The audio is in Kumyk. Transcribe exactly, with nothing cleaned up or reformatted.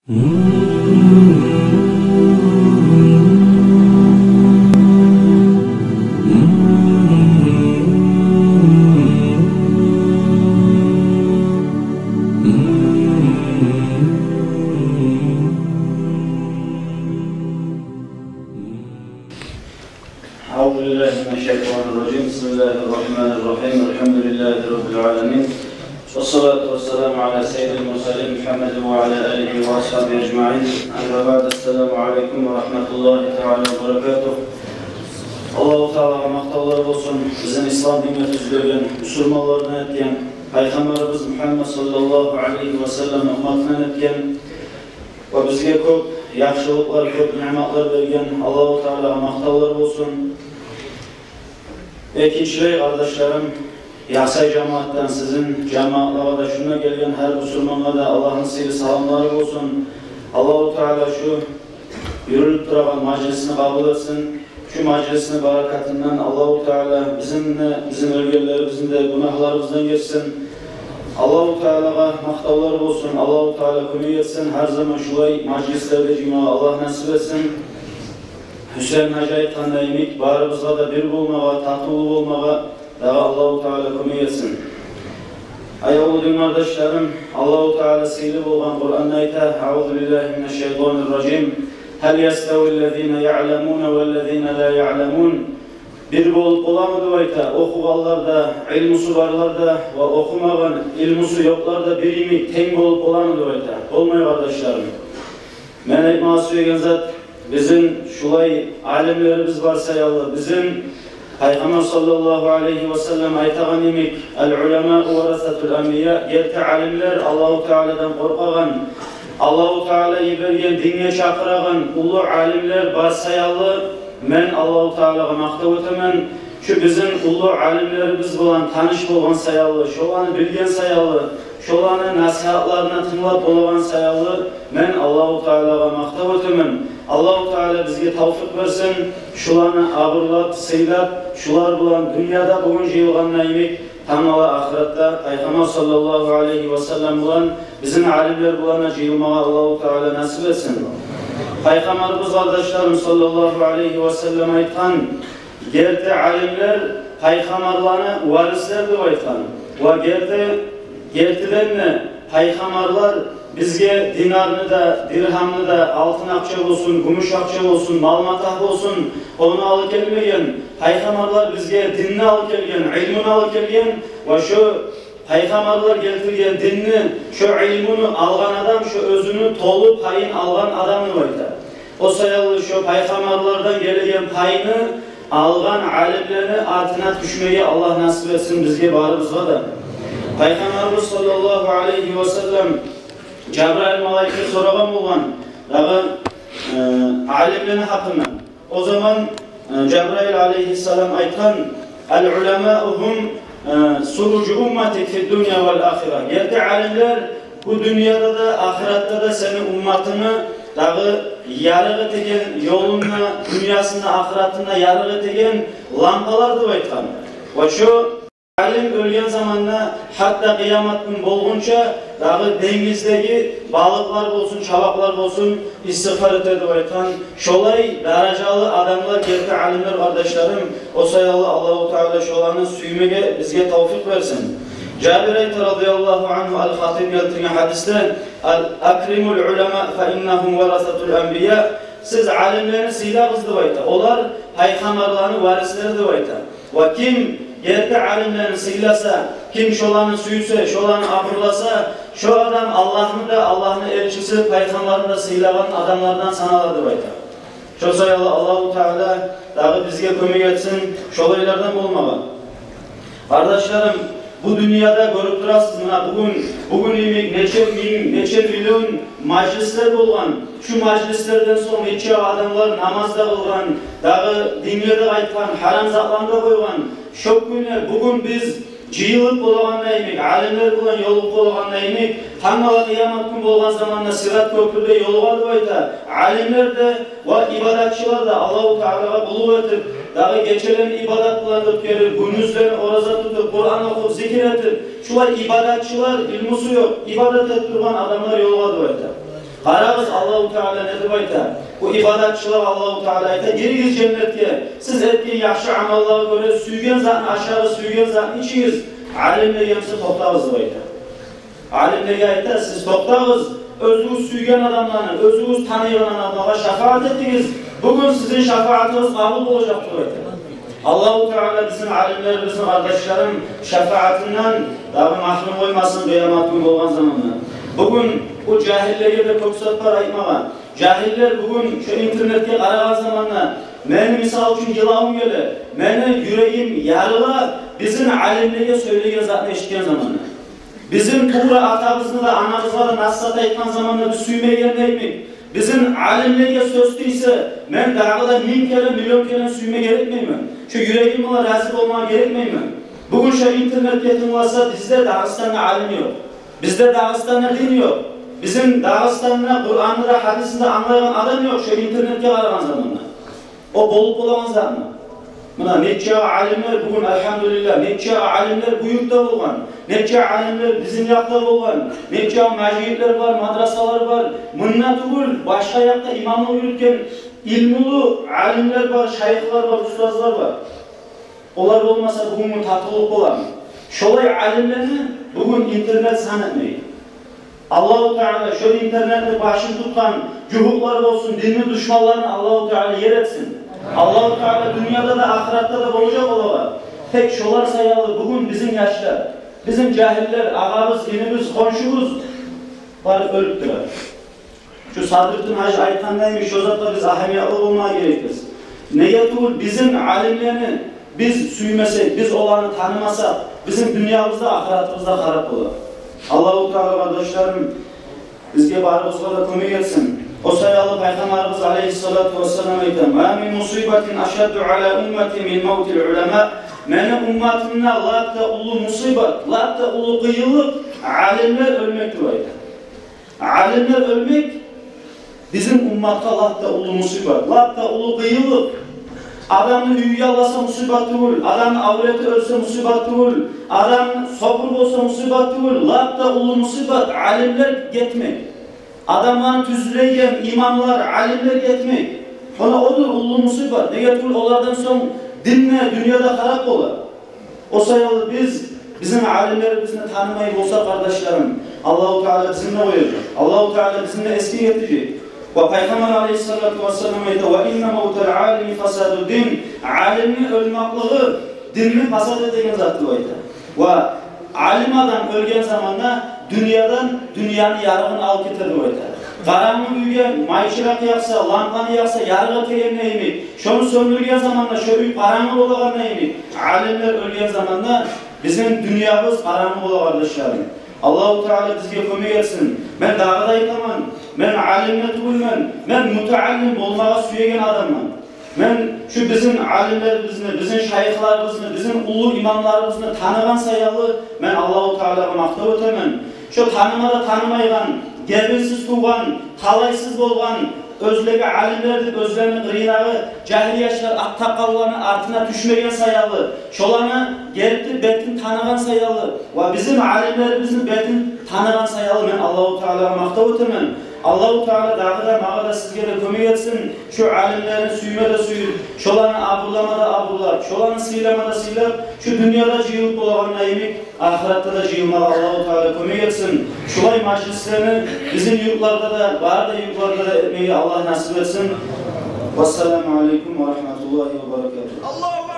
أعوذ بالله من الشيطان الرجيم. بسم الله الرحمن الرحيم. الحمد لله رب العالمين. والصلاة والسلام على سيد المرسلين محمد وعلى آله وأصحابه أجمعين. أما بعد. السلام عليكم ورحمة الله تعالى وبركاته. Аллагьу Таалагъа макътавлар болсун, бизин ислам динге тюз гелген, бусурманлардан этген, Пайхаммарыбыз Мухаммад саллаллагьу алайгьи ва саллам умматындан этген ва бизге кёп яхшылыкълар, кёп ниъматлар берген Аллагьу Таалагъа макътавлар болсун. Экинчилей, къардашларым, Яхсай жамаатдан сизин жамаатлагъа да, шунда гелген гьар бусурмангъа да Аллагьны сыйлы саламлары болсун. Аллагьу Таала шу юрюлюп турагъан мажлисни къабул этсин. Шу мажлисни баракатындан Аллагьу Таала бизин де, бизин оьлгенлерибизни де гюнагьларыбыздан гечсин. Аллагьу Таалагъа макътавлар болсун. Аллагьу Таала кёмек этсин. Гьар заман шулай мажлислерде жыймагъа Аллагь насип этсин. Гьюсейин гьажи айтгъандай йимик, барыбызгъа да бир болмагъа, татывлу болмагъа дагъы Аллагьу Таала кёмек этсин. Аявлу дин къардашларым, Аллагьу Таала сыйлы болгъан Къуранда айта: «Аузу биллагьи минаш шайтанир ражим. Гьал ястави ллазина яъламуна валлазина ла яъламун». Бир болуп боламы деп айта охугъанлар да, илмусу барлар да ва охумагъан, илмусу ёкълар да бир йимик, тенг болуп боламы деп айта. Болмай, къардашларым. Мен айтмагъа сюеген зат, бизин шулай алимлерибиз бар саялы, бизин Пайхаммар саллаллагьу алайгьи ва саллам айтагъан йимик: «Ал-уламау варасатул анбия». Герти алимлер Аллагьу Тааладан къоркъагъан, Аллагьу Таала йиберген динге чакъырагъан уллу алимлер бар саялы, мен Аллагьу Таалагъа макътав этемен. Шу бизин уллу алимлерибиз булан таныш болгъан саялы, шоланы билген саялы, шоланы насигьатларына тынглап болагъан саялы, мен Аллагьу Таалагъа макътав этемен. Аллагьу Таала бизге тавфикъ берсин, шуланы абурлап, сыйлап, шулар булан дюньяда бугюн жыйылгъанда йимик, тангала ахыратда Пайхаммар саллаллагьу алайгьи ва саллам булан, бизин алимлер булан да жыйылмагъа Аллагьу Таала насип этсин. Пайхаммарыбыз, къардашларым, саллаллагьу алайгьи ва саллам айтгъан: «Герти алимлер пайхаммарланы варислери», – деп айтгъан. Ва герти, гертиден де, пайхаммарлар бизге динарны да, диргьамны да, алтын акъча болсун, гюмюш акъча болсун, мал-матагь болсун, ону алып гелмеген. Пайхаммарлар бизге динни алып гелген, илмуну алып гелген. Ва шо пайхаммарлар гелтирген динни, шо илмуну алгъан адам, шо оьзюню толу пайын алгъан адам деп айта. О саялы шо пайхаммарлардан гелеген пайны алгъан алимлени артына тюшмеге Аллагь насип этсин бизге барыбызгъа да. Пайхаммарыбыз саллаллагьу алайгьи ва саллам Жабраил малайикге сорагъан болгъан дагъы, э, алимлени гьакъында. О заман, э, Жабраил алайгьиссалам айтгъан: «Ал-уламау гьум, э, суружу умматик фид-дунья вал-ахира». Герти алимлер бу дюньяда да, ахыратда да сени умматынгны дагъы ярыкъ этеген, ёлун да, дюньясын да, ахыратын да ярыкъ этеген лампалар деп айтгъан. Ва шо алим оьлген заманда, гьатта къыямат гюн болгъунча, дагъы денгиздеги балыкълар болсун, чабакълар болсун, истигъфар этер деп айтгъан. Шолай даражалы адамлар герти алимлер, къардашларым. О саялы Аллагьу Таала шоланы сюймеге бизге тавфикъ берсин. Жабир айта, радияллагьу ангьу, ал-Хатиб гелтирген гьадисде: «Ал-, акримул улама фа иннагьум варасатул анбия». Сиз алимлени сыйлагъыз деп айта. Олар пайхаммарланы варислери деп айта. Ва ким герти алимлени сыйласа, ким шоланы сюйсе, шоланы абурласа, шо адам Аллагьны да, Аллагьны элчиси, пайхаммарны да сыйлагъан адамлардан санала деп айта. Шо саялы Аллагьу Таала дагъы бизге кёмек этсин шолайлардан болмагъа. Къардашларым, бу дюньяда гёрюп турасыз, муна бугюн, бугюн йимик нече минг, нече миллион мажлислер болгъан. Шу мажлислерден сонг нече адамлар намаз да къылгъан, дагъы динге де къайтгъан, гьарам затланы да къойгъан. Шо гюнге бугюн биз жыйылып болагъанда йимик, алимлер булан ёлугъуп болагъанда йимик, тангала къыямат гюн болгъан заманда Сират кёпюрде ёлугъа деп айта алимлер де ва ибадатчылар да, Аллагьу Таалагъа къуллукъ этип, дагъы гечелени ибадат булан оьтгерип, гюндюзлени ораза тутуп, Къуран охуп, зикир этип, шулай ибадатчылар, илмусу ёкъ, ибадат этип тургъан адамлар ёлугъа деп айта. Къарагъыз, Аллагьу Таала не деп айта? Бу ибадатчылагъа Аллагьу Таала айта: «Гиригиз женнетге, сиз этген яхшы амаллагъа гёре, сюйген затны ашагъыз, сюйген затны ичигиз, алимлеге буса токътагъыз», — деп айта. Алимлеге айта: «Сиз токътагъыз, оьзюгюз сюйген адамланы, оьзюгюз таныйгъан адамлагъа шафаат этигиз. Бугюн сизин шафаатыгъыз къабул болажакъ», — деп айта. Аллагьу Таала бизин алимлерибизни, къардашларым, шафаатындан дагъы магьрюм къоймасын къыямат гюн болгъан заманда. Бугюн бу жагьиллеге де кёп зат бар айтмагъа. Жагьиллер бугюн шо интернетге къарагъан заманда, мени, мисал учун, йылавум геле, мени юрегим ярыла бизин алимлеге сёйлеген затны эшитген заманда. Бизин тувра атабызны да, анабызгъа да насигьат айтгъан заманда биз сюймейгенни эдик. Бизин алимлеге сёз тийсе, мен дагъы да минг керен, миллион керен сюйме герекмеймен. Шо юрегим булан рази болмагъа герекмеймен. Бугюн шо интернетге тынгласа, бизде Дагъыстанда алим ёкъ. Бизде Дагъыстанда дин ёкъ. Бизин Дагъыстанда Къуранны да, гьадисни де англайгъан адам ёкъ шо интернетге къарагъан заманда. О болуп болагъан затмы? Муна нече алимлер бугюн, альгьамдулиллагь, нече алимлер бу юртда болгъан, нече алимлер бизин якъда болгъан, нече межитлер бар, мадрасалар бар. Мунда тюгюл, башгъа якъда имамлыкъ юрютген илмулу алимлер бар, шайыхлар бар, устазлар бар. Олар болмаса, бугюн татывлукъ боламы? Шолай алимлени бугюн интернет сан этмей. Аллагьу Таала шо интернетни башын тутгъан жугьутлар болсун, динни душманларын Аллагьу Таала ер этсин. Аллагьу Таала дюньяда да, ахыратда да болажакъ олагъа. Тек шолар саялы бугюн бизин яшлар, бизин жагьиллер, агъабыз, инибиз, хоншубуз барып оьлюп тура. Шо Садрутдин гьажи айтгъандай, шо затгъа биз агьамиятлы болмагъа герекбиз. Неге тюгюл, бизин алимлени биз сюймесек, биз оланы танымасакъ, бизин дюньябыз да, ахыратыбыз да харап бола. Аллагьу Таала, къардашларым, бизге, барыбызгъа да кёмек этсин. О саялы Пайхаммарыбыз алейгьиссалату вассалам айта: «Ма мин мусибатин ашадду ала уммати мин мавтил улама». Мени умматымда лап да уллу мусибат, лап да уллу къыйынлыкъ алимлер оьлмек деп айта. Алимлер оьлмек бизин умматгъа лап да уллу мусибат, лап да уллу къыйынлыкъ. Адамны уьюн ялласа мусибат тюгюл, адамны авлети оьлсе мусибат тюгюл, адам сабур болса мусибат тюгюл, лап да уллу мусибат алимлер гетмек. Адамланы тюзлейген имамлар, алимлер гетмек. Муна одур уллу мусибат. Неге тюгюл, олардан сонг дин де, дюнья да харап бола. О саялы биз бизин алимлерибизни танымай болсакъ, къардашларым, Аллагьу Таала бизин де къояжакъ. Аллагьу Таала бизин де эсге гетирежек. Ва Пайхаммар алейгьиссалату вассалам айта: «Ва инна мавтал алими фасаду дин». Алимни оьлмеклиги динни пасат этеген зат деп айта. Ва алим адам оьлген заманда дюньядан, дюньяны ярыгъын алып гетер деп айта. Къарангы уьйге май чыракъ якъса, лампаны якъса, ярыкъ этегенде йимик, шону сёндюрген заманда шо уьй къарангы болагъанда йимик, алимлер оьлген заманда бизин дюньябыз къарангы бола, къардашларым. Аллагьу Таала бизге кёмек этсин. Мен дагъы да айтаман, мен алим де тюгюлмен, мен мутааллим болмагъа сюеген адамман. Мен шу бизин алимлерибизни, бизин шайыхларыбызны, бизин уллу имамларыбызны таныгъан саялы мен Аллагьу Таалагъа макътав этемен. Шу таныма да танымайгъан, гебинсиз тувгъан, талайсыз болгъан, оьзлеге алимлер деп оьзлерини къырыйындагъы жагьил яшлар ат такъалланы артына тюшмеген саялы, шоланы герти бетин таныгъан саялы ва бизин алимлерибизни бетин таныгъан саялы мен Аллагьу Таалагъа макътав этемен. Аллагьу Таала дагъы да магъа да, сизге де кёмек этсин. Шу алимлерин сюйме де сююп, шоланы абурлама да абурлап, шоланы сыйлама да сыйлап, шу дюньяда жыйылып болагъанда йимик, ахыратда да жыйылмагъа Аллагьу Таала кёмек этсин. Шулай мажлислени бизин юртларда да, бары да юртларда да этмеге Аллагь насип этсин. Вассаламу алейкум ва рагьматуллагьи ва баракатугь.